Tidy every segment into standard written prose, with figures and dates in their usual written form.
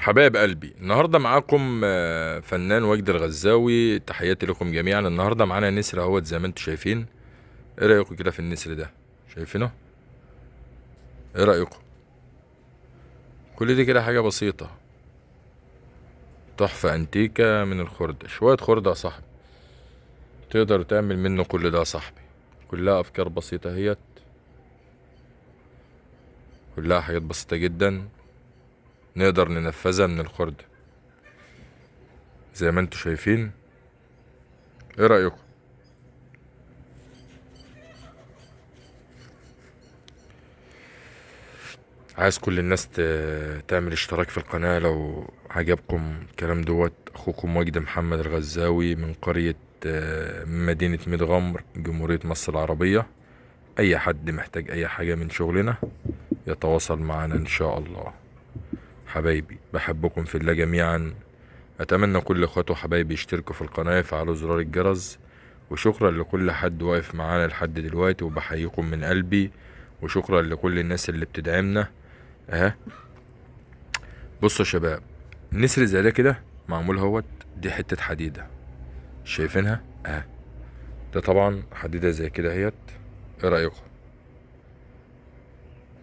حبايب قلبي، النهارده معاكم فنان وجدي الغزاوي. تحياتي لكم جميعا. النهارده معانا نسر اهوت زي ما انتم شايفين. ايه رايكم كده في النسر ده؟ شايفينه؟ ايه رايكم؟ كل دي كده حاجة بسيطة، تحفة انتيكه من الخرده، شوية خرده يا صاحبي تقدر تعمل منه كل ده يا صاحبي. كلها افكار بسيطة اهيت، كلها حاجات بسيطة جدا نقدر ننفذها من الخردة زي ما انتم شايفين. ايه رأيكم؟ عايز كل الناس تعمل اشتراك في القناة لو عجبكم الكلام دوت. اخوكم وجدي محمد الغزاوي من قرية، مدينة ميت غمر، جمهورية مصر العربية. اي حد محتاج اي حاجة من شغلنا يتواصل معنا ان شاء الله. حبايبي بحبكم في الله جميعا. اتمنى كل اخواتي وحبايبي يشتركوا في القناة، يفعلوا زرار الجرس، وشكرا لكل حد واقف معانا لحد دلوقتي، وبحييكم من قلبي، وشكرا لكل الناس اللي بتدعمنا. اهي بصوا يا شباب، نسر زي ده كده معمول اهوت، دي حتة حديدة شايفينها اهي، ده طبعا حديدة زي كده اهيت. ايه رأيكم؟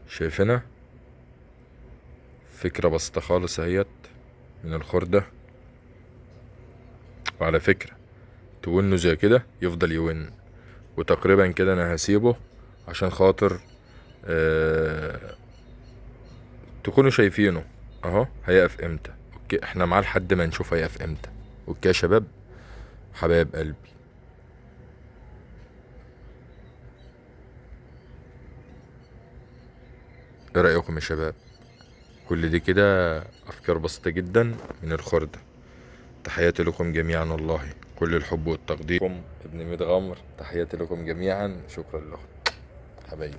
شايفينها؟ فكرة بسيطة خالص اهيت من الخردة. وعلى فكرة تونه زي كده يفضل يون، وتقريبا كده انا هسيبه عشان خاطر تكونوا شايفينه اهو هيقف امتى. okay، احنا معاه لحد ما نشوف هيقف امتى. okay يا شباب، حبايب قلبي. ايه رأيكم يا شباب؟ كل دي كده افكار بسيطة جدا من الخردة. تحياتي لكم جميعا والله، كل الحب والتقدير. ابن ميت غمر، تحياتي لكم جميعا، شكرا لكم حبايبي.